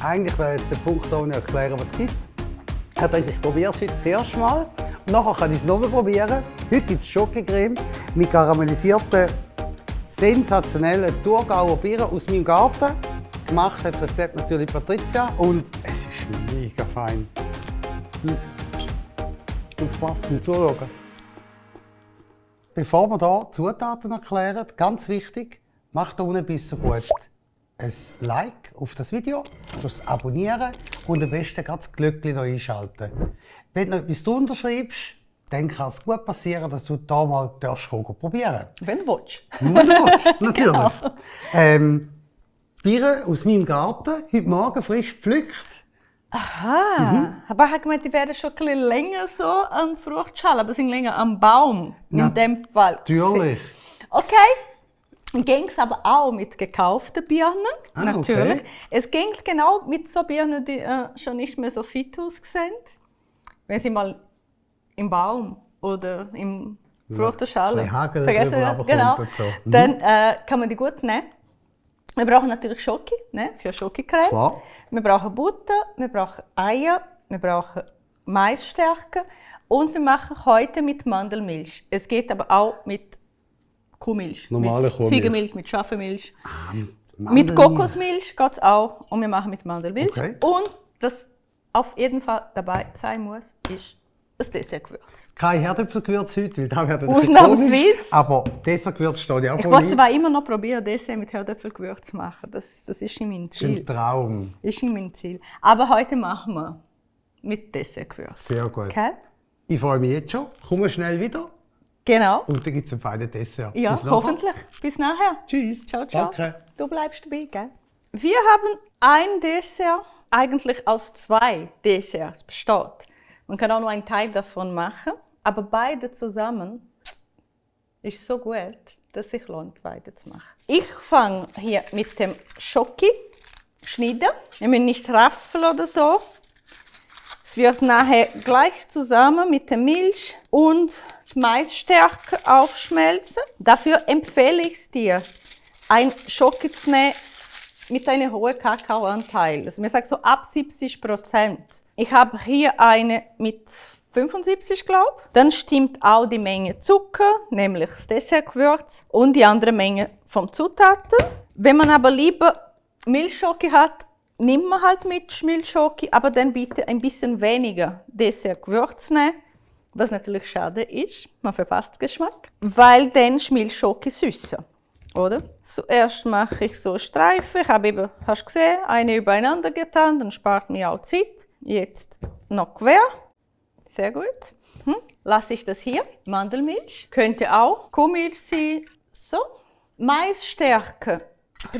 Eigentlich wäre jetzt der Punkt, wo ich erklären, was es gibt. Ich dachte, ich probiere es heute das erste Mal. Nachher kann ich es nochmal probieren. Heute gibt es Schokocreme mit karamellisierten, sensationellen Thurgauer Birnen aus meinem Garten. Gemacht hat das Rezept natürlich Patricia und es ist mega fein. Und Spaß beim Zuschauen. Bevor wir hier Zutaten erklären, ganz wichtig, macht hier unten ein bisschen gut ein Like auf das Video, das Abonnieren und am besten gerade das Glöckchen einschalten. Wenn du noch etwas drunter schreibst, dann kann es gut passieren, dass du hier mal probieren darfst. Wenn du willst. Wenn du willst, natürlich. Genau. Birnen aus meinem Garten, heute Morgen frisch gepflückt. Aha, aber ich habe gemeint, die werden schon ein bisschen länger so an Fruchtschale, aber sind länger am Baum in dem Fall. Natürlich. Okay, ging es aber auch mit gekauften Birnen, natürlich. Okay. Es ging genau mit so Birnen, die schon nicht mehr so fit aussehen, wenn sie mal im Baum oder im Fruchtschale vergessen werden. Genau. Und so. Dann kann man die gut nehmen. Wir brauchen natürlich Schoki, ne? Für Schokicreme. Klar. Wir brauchen Butter, wir brauchen Eier, wir brauchen Maisstärke und wir machen heute mit Mandelmilch. Es geht aber auch mit Kuhmilch, Normale mit Kuhmilch. Ziegenmilch, mit Schafenmilch. Mit Mandelmilch. Kokosmilch geht es auch und wir machen mit Mandelmilch. Okay. Und das auf jeden Fall dabei sein muss, ist das Dessertgewürz. Kein Herdöpfelgewürz heute, weil da werden Ausnahmsweise. Aber Dessertgewürz steht ja auch Ich voll wollte rein. zwar immer noch probieren, Dessert mit Herdöpfelgewürz zu machen. Das ist in meinem Das ist Ziel. ein Traum. Ist in meinem Ziel. Aber heute machen wir mit Dessertgewürz. Sehr gut. Okay? Ich freue mich jetzt schon. Komm schnell wieder Genau. und dann gibt es ein feines Dessert. Ja, Bis nachher. hoffentlich. Bis nachher. Tschüss. Ciao, ciao. Danke. Du bleibst dabei, gell? Wir haben ein Dessert, eigentlich aus 2 Desserts besteht. Man kann auch nur einen Teil davon machen, aber beide zusammen ist so gut, dass es sich lohnt, beide zu machen. Ich fange hier mit dem Schoki schneiden. Wir müssen nicht raffeln oder so. Es wird nachher gleich zusammen mit der Milch und Maisstärke aufschmelzen. Dafür empfehle ich es dir, ein Schoki zu nehmen mit einem hohen Kakaoanteil. Also man sagt so ab 70%. Ich habe hier eine mit 75, glaube ich. Dann stimmt auch die Menge Zucker, nämlich das Dessertgewürz und die andere Menge von Zutaten. Wenn man aber lieber Milchschoki hat, nimmt man halt mit Milchschoki, aber dann bitte ein bisschen weniger Dessertgewürz nehmen, was natürlich schade ist, man verpasst Geschmack, weil dann ist Milchschoki süßer. Oder? Zuerst mache ich so Streifen. Ich habe eben, hast du gesehen, eine übereinander getan, dann spart mir auch Zeit. Jetzt noch quer. Sehr gut. Lasse ich das hier. Mandelmilch. Könnte auch Kuhmilch sein. So. Maisstärke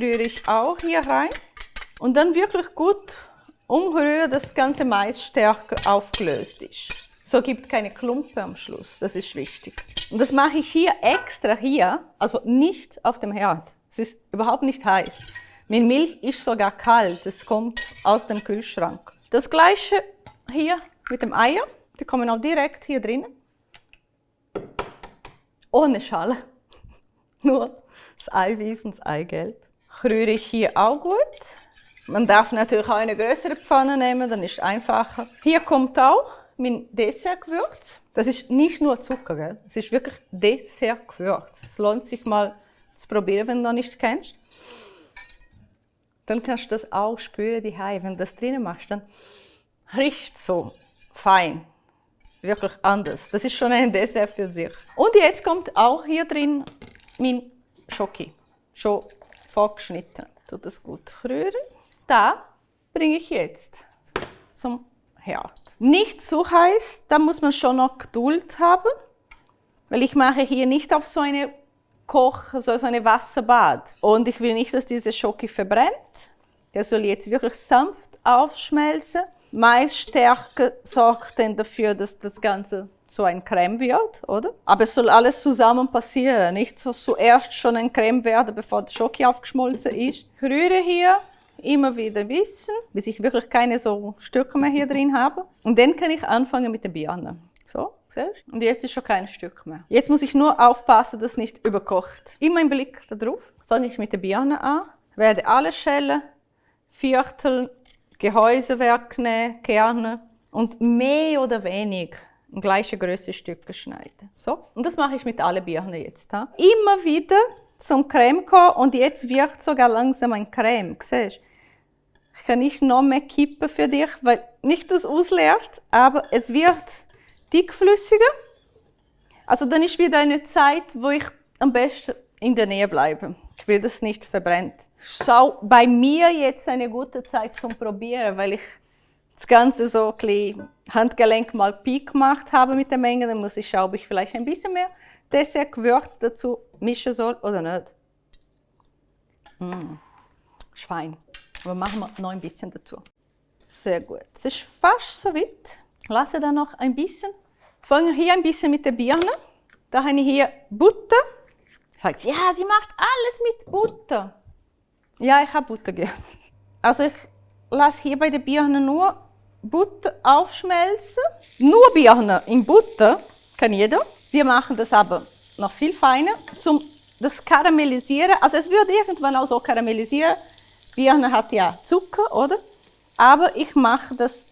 rühre ich auch hier rein. Und dann wirklich gut umrühren, dass das ganze Maisstärke aufgelöst ist. So gibt keine Klumpen am Schluss, das ist wichtig. Und das mache ich hier extra hier, also nicht auf dem Herd. Es ist überhaupt nicht heiß. Meine Milch ist sogar kalt, es kommt aus dem Kühlschrank. Das gleiche hier mit dem Eier, die kommen auch direkt hier drinnen. Ohne Schale, nur das Eiweiß und das Eigelb. Rühre ich hier auch gut. Man darf natürlich auch eine größere Pfanne nehmen, dann ist es einfacher. Hier kommt auch mein Dessertgewürz. Das ist nicht nur Zucker, gell? Es ist wirklich Dessertgewürz. Es lohnt sich mal zu probieren, wenn du noch nicht kennst. Dann kannst du das auch spüren, die Hai. Wenn du das drinnen machst, dann riecht es so fein. Wirklich anders. Das ist schon ein Dessert für sich. Und jetzt kommt auch hier drin mein Schoki. Schon vorgeschnitten. Tut das gut rühren. Da bringe ich jetzt zum Herd. Nicht zu heiß, da muss man schon noch Geduld haben, weil ich mache hier nicht auf so eine so eine Wasserbad. Und ich will nicht, dass diese Schoki verbrennt. Der soll jetzt wirklich sanft aufschmelzen. Maisstärke sorgt dann dafür, dass das Ganze so ein Creme wird, oder? Aber es soll alles zusammen passieren, nicht so zuerst schon ein Creme werden, bevor der Schoki aufgeschmolzen ist. Ich rühre hier immer wieder ein bisschen, bis ich wirklich keine so Stücke mehr hier drin habe. Und dann kann ich anfangen mit den Birnen. So, siehst du? Und jetzt ist schon kein Stück mehr. Jetzt muss ich nur aufpassen, dass es nicht überkocht. Immer ein Blick darauf. Fange ich mit den Birnen an, werde alle Schellen vierteln Gehäusewerk nehmen, Kerne und mehr oder weniger in gleiche Größe Stücke schneiden. So, und das mache ich mit allen Birnen jetzt. Ha? Immer wieder zum Creme kommen und jetzt wird sogar langsam ein Creme. Siehst du? Ich kann nicht noch mehr kippen für dich, weil nicht das ausleert, aber es wird dickflüssiger. Also dann ist wieder eine Zeit, wo ich am besten in der Nähe bleibe. Ich will, dass es nicht verbrennt. Schau, bei mir jetzt eine gute Zeit zum Probieren, weil ich das Ganze so ein bisschen Handgelenk mal Peak gemacht habe mit der Menge. Dann muss ich schauen, ob ich vielleicht ein bisschen mehr Dessertgewürz dazu mischen soll oder nicht. Ist fein. Aber machen wir noch ein bisschen dazu. Sehr gut. Es ist fast so weit. Lasse da noch ein bisschen. Fange hier ein bisschen mit der Birne. Da habe ich hier Butter. Sagt, ja, sie macht alles mit Butter. Ja, ich habe Butter gern. Also ich lasse hier bei der Birne nur Butter aufschmelzen. Nur Birne in Butter kann jeder. Wir machen das aber noch viel feiner, um das Karamellisieren. Also es wird irgendwann auch so karamellisieren. Birne hat ja Zucker, oder? Aber ich mache das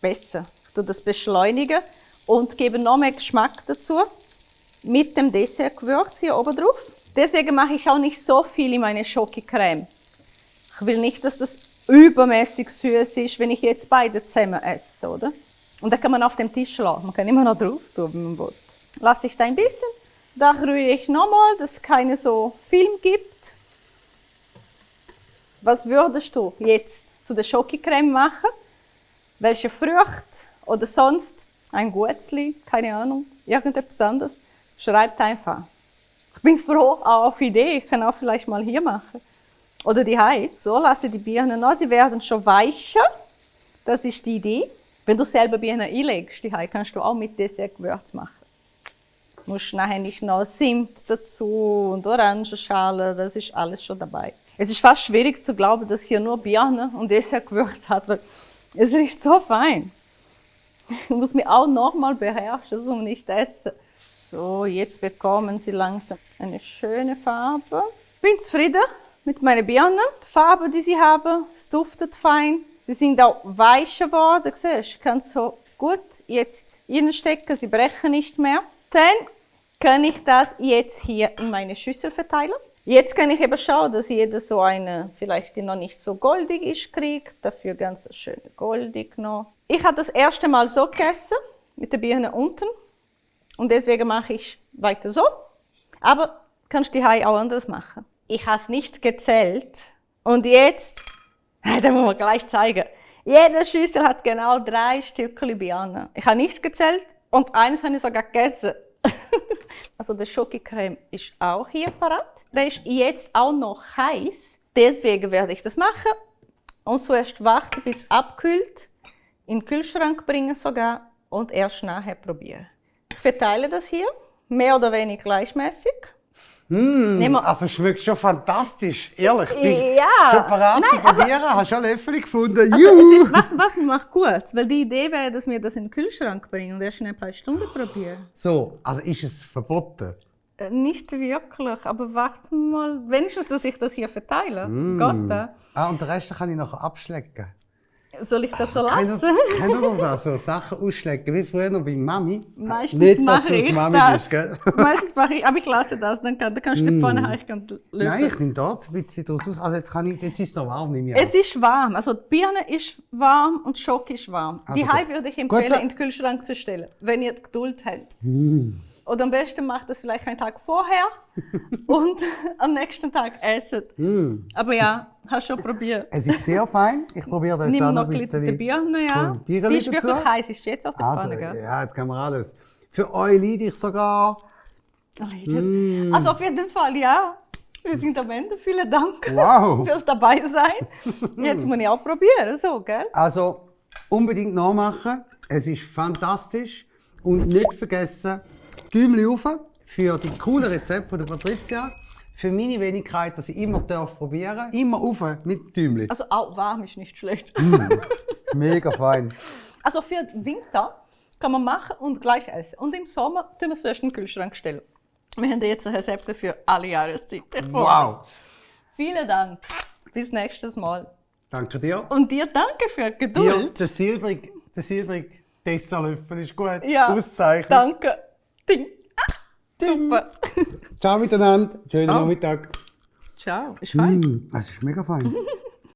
besser. Ich tue das beschleunigen und gebe noch mehr Geschmack dazu mit dem Dessertgewürz hier oben drauf. Deswegen mache ich auch nicht so viel in meine Schokocreme. Ich will nicht, dass das übermäßig süß ist, wenn ich jetzt beide zusammen esse, oder? Und da kann man auf dem Tisch lassen. Man kann immer noch drauf tun, wenn man will. Lasse ich da ein bisschen. Da rühre ich nochmal, dass es keine so Film gibt. Was würdest du jetzt zu der Schokocreme machen? Welche Frucht oder sonst ein Guetzli, keine Ahnung, irgendetwas anderes? Schreibt einfach. Ich bin froh auch auf Idee, ich kann auch vielleicht mal hier machen. Oder die Heiz. So lasse die Birnen an, sie werden schon weicher. Das ist die Idee. Wenn du selber Birnen einlegst, die Heiz, kannst du auch mit Dessertgewürz machen. Du musst nachher nicht noch Zimt dazu und Orangenschale, das ist alles schon dabei. Es ist fast schwierig zu glauben, dass hier nur Birnen und Dessertgewürz hat, weil es riecht so fein. Ich muss mich auch nochmal beherrschen, um nicht zu essen. So, jetzt bekommen sie langsam eine schöne Farbe. Ich bin zufrieden mit meinen Birnen. Die Farbe, die sie haben, es duftet fein. Sie sind auch weicher geworden. Siehst du, ich kann so gut jetzt reinstecken, sie brechen nicht mehr. Dann kann ich das jetzt hier in meine Schüssel verteilen. Jetzt kann ich eben schauen, dass jeder so eine, vielleicht die noch nicht so goldig ist, kriegt. Dafür ganz schön goldig noch. Ich habe das erste Mal so gegessen, mit der Birne unten. Und deswegen mache ich weiter so. Aber kannst du die Hai auch anders machen. Ich habe es nicht gezählt. Und jetzt, da muss man gleich zeigen. Jede Schüssel hat genau 3 Stückchen Birne. Ich habe nicht gezählt und eines habe ich sogar gegessen. Also der Schokocreme ist auch hier parat. Der ist jetzt auch noch heiß. Deswegen werde ich das machen. Und zuerst warten, bis es abkühlt. In den Kühlschrank bringen sogar. Und erst nachher probieren. Ich verteile das hier. Mehr oder weniger gleichmäßig. Also es schmeckt schon fantastisch. Ehrlich. Ja. Schon parat zu probieren. Hast du schon Löffel gefunden? Also es ist, mach gut. Weil die Idee wäre, dass wir das in den Kühlschrank bringen und erst in ein paar Stunden probieren. So, also ist es verboten? Nicht wirklich, aber warte mal. Wenigstens, dass ich das hier verteile. Gott. Und den Rest kann ich noch abschlecken. Soll ich das so lassen? Kennt ihr das? So Sachen ausschlecken, wie früher noch bei Mami? Meistens Nicht, dass mache du ich Mami das. bist, gell? Meistens mache ich, aber ich lasse das, dann kannst du die Pfanne haben, ich kann löffeln. Nein, ich nehme dort ein bisschen draus aus. Also jetzt ist es noch warm, nehme ich an. Es ist warm, also die Birne ist warm und Schoki ist warm. Also die Hai gut. würde ich empfehlen, Gut, in den Kühlschrank zu stellen, wenn ihr Geduld habt. Oder am besten macht das vielleicht einen Tag vorher und am nächsten Tag essen. Aber ja, hast schon probiert. Es ist sehr fein. Ich probiere da jetzt Nimm auch noch noch ein ein bisschen bisschen die Birne, ja. Birnen Die ist dazu. wirklich heiß, ist jetzt aus der Also, Pfanne, gell? ja, jetzt können wir alles. Für euch leide ich sogar. Also auf jeden Fall, ja. Wir sind am Ende. Vielen Dank Wow. fürs dabei sein. Jetzt muss ich auch probieren, so, gell? Also unbedingt nachmachen. Es ist fantastisch. Und nicht vergessen, Däumchen rauf für die coolen Rezepte von der Patricia. Für meine Wenigkeit, dass ich immer probieren darf. Immer rauf mit Däumchen. Also auch warm ist nicht schlecht. Mega fein. Also für den Winter kann man machen und gleich essen. Und im Sommer tun wir es zuerst in den Kühlschrank stellen. Wir haben jetzt Rezepte für alle Jahreszeiten. Wow. Vielen Dank. Bis nächstes Mal. Danke dir. Und dir danke für die Dir, Geduld. der silbrige Dessertlöffel ist gut. Ja, Ausgezeichnet. danke. Ding. Ding. Super. Ciao miteinander. Schönen Oh. Nachmittag. Ciao. Ist fein. Es ist mega fein.